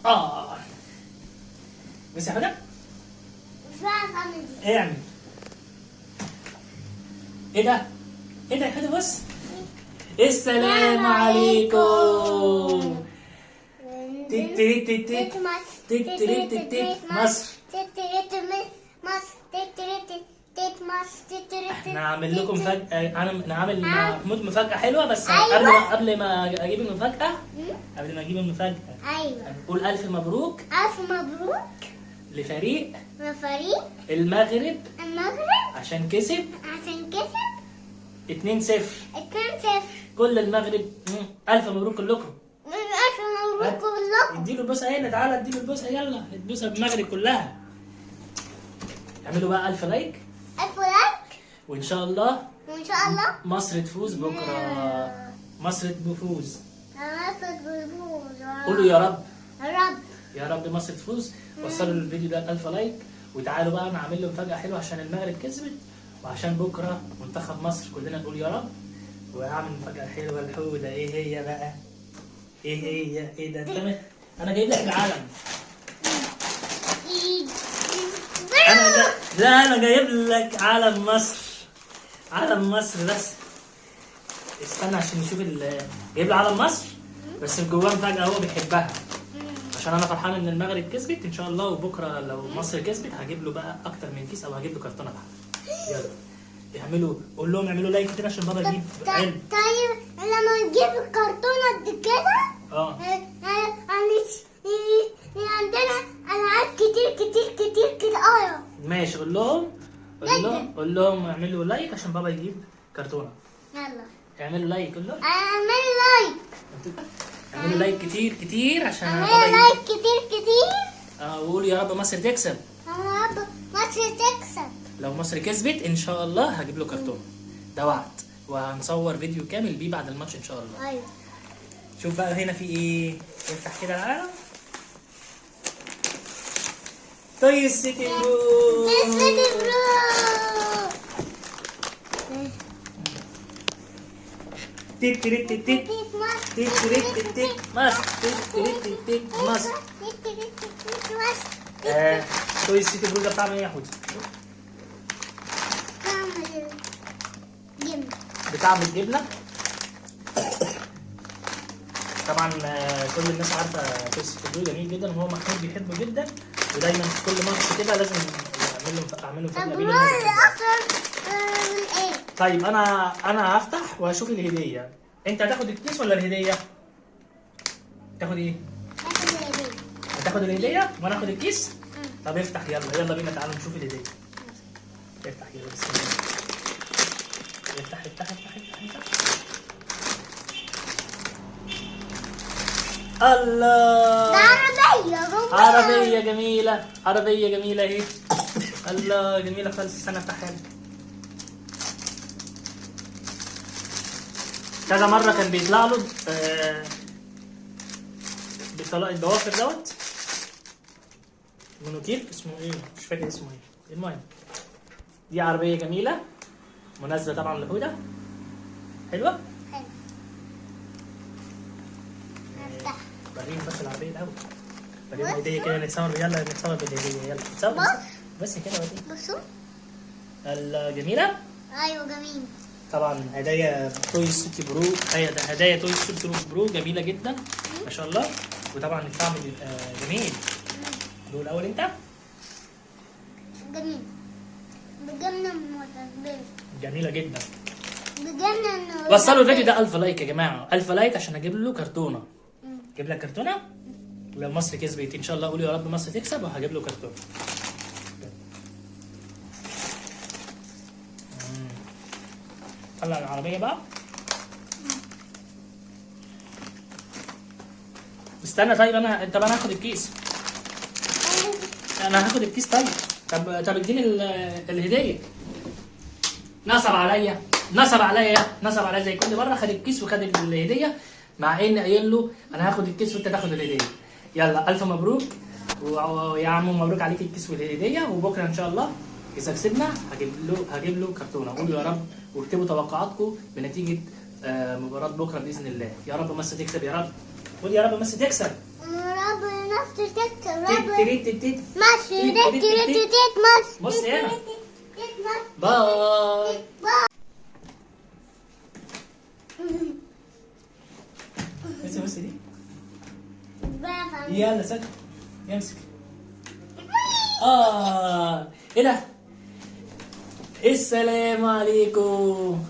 اه بس يا حوده. مش بعرف اعمل دي. اعمل ايه ده؟ ايه ده يا حوده؟ بص. السلام عليكم. تيت تيت تيت تيت تيت تيت تيت تيت مصر. احنا عامل لكم مفاجأة، انا عامل مع محمود مفاجأة حلوة، بس أيوة. قبل ما اجيب المفاجأة، قبل ما اجيب المفاجأة ايوه. هنقول ألف مبروك. الف مبروك لفريق لفريق المغرب المغرب عشان كسب عشان كسب 2-0. 2-0. كل المغرب، ألف مبروك كلكم. الف مبروك كلكم. اديله البوسه هنا، تعالى اديله البوسه، يلا البوسه بالمغرب كلها. اعملوا بقى 1000 like. الف like. وان شاء الله وان شاء الله مصر تفوز بكره، مصر تفوز. مصر تفوز. قولوا يا رب. يا رب. يا رب مصر تفوز. وصلوا الفيديو ده 1000 like، وتعالوا بقى انا عامل له مفاجأة حلوة عشان المغرب كسبت وعشان بكره منتخب مصر، كلنا نقول يا رب. وهعمل مفاجأة حلوة الحودة. ايه هي بقى؟ ايه هي؟ ايه ده؟ انت انا جايب لك العلم. لا انا جايب لك علم مصر، علم مصر. بس استنى عشان نشوف جايب له علم مصر بس جواه مفاجأة هو بيحبها. عشان انا فرحان ان المغرب كسبت ان شاء الله، وبكره لو مصر كسبت هجيب له بقى اكتر من كيس او هجيب له كرتونة بحالها. يلا اعملوا، قول لهم اعملوا like كده عشان بابا يجيب علم. طيب لما نجيب الكرتونه دي كده عندنا العاب كتير كتير كتير كده. ماشي، قول لهم، قول لهم، قول لهم اعملوا like عشان بابا يجيب كرتونة. يلا اعملوا like، قول لهم اعملوا like. اعملوا like كتير كتير عشان بابا اعملوا يجيب. like كتير كتير. وقولوا يا رب مصر تكسب. يا رب مصر تكسب. لو مصر كسبت ان شاء الله هجيب له كرتونة، ده وعد، وهنصور فيديو كامل بيه بعد الماتش ان شاء الله. ايوه. شوف بقى هنا في ايه، افتح كده العلم. Toy City Bro. Toy City Bro. تيت تيت تيت تيت تيت تيت تيت مصر، تيت تيت تيت مصر. Toy City Bro ده بتاع مين يا حوده؟ بتاع الجبنة طبعا. كل الناس عارفه Toy City Bro جميل جدا، وهو محمود بيحبه جدا، ودايما في كل ماتش كده لازم اعمل له مفاجاة بيه. طيب انا هفتح وهشوف الهدية. انت هتاخد الكيس ولا الهدية؟ تاخد ايه؟ هتاخد الهدية وانا اخد الكيس؟ طب افتح، يلا يلا بينا، تعالوا نشوف الهدية. افتح يلا، بسم الله. افتح افتح افتح افتح افتح. الله، ده عربية. عربية جميلة، عربية جميلة اهي. الله جميلة خالص. استنى افتحها لك. كذا مرة كان بيطلع له بيطلع الضوافر دوت مونوكير، اسمه ايه؟ مش فاكر اسمه ايه. المهم دي عربية جميلة مناسبة طبعا لحودة. حلوة؟ حلو. هفتح. وريهم بس العربية الأول. وريهم الهدية كده، نتصور، يلا نتصور بالهدية، يلا نتصور. بص. بس كده وريهم. بصوا. الله جميلة؟ ايوه جميل. طبعا هدايا Toy City Bro، هدايا Toy City Bro جميلة جدا ما شاء الله، وطبعا الطعم بيبقى جميل. دول الأول أنت؟ جميل. بجبنة متبلة. جميلة جدا. بجبنة. وصلوا الفيديو ده 1000 like يا جماعة، 1000 like عشان أجيب له كرتونة. أجيب لك كرتونة؟ لو مصر كسبت إن شاء الله، قولوا يا رب مصر تكسب وهجيب له كرتونة. طلع العربية بقى. استنى طيب، انا هاخد الكيس. انا هاخد الكيس. طيب طب اديني الهدية. نصب عليا، نصب عليا، نصب عليا زي كل مرة. خد الكيس وخد الهدية، مع ان قايل له انا هاخد الكيس وانت تاخد الهدية. يلا الف مبروك، ويا عمو مبروك عليك الكيس والهدية. وبكرة ان شاء الله اذا كسبنا هجيب له كرتونة. قولوا يا رب، واكتبوا توقعاتكم بنتيجة مباراة بكره باذن الله. يا رب مصر تكسب، يا رب. قول يا رب مصر تكسب. يا رب. مصر تت تيت رابع. تريت تيت تيت. مصر تت تت تت مصر. بص هنا. تت مصر. باي. باي. بص بص دي. باي. يلا سك امسك. ايه ده؟ السلام عليكم.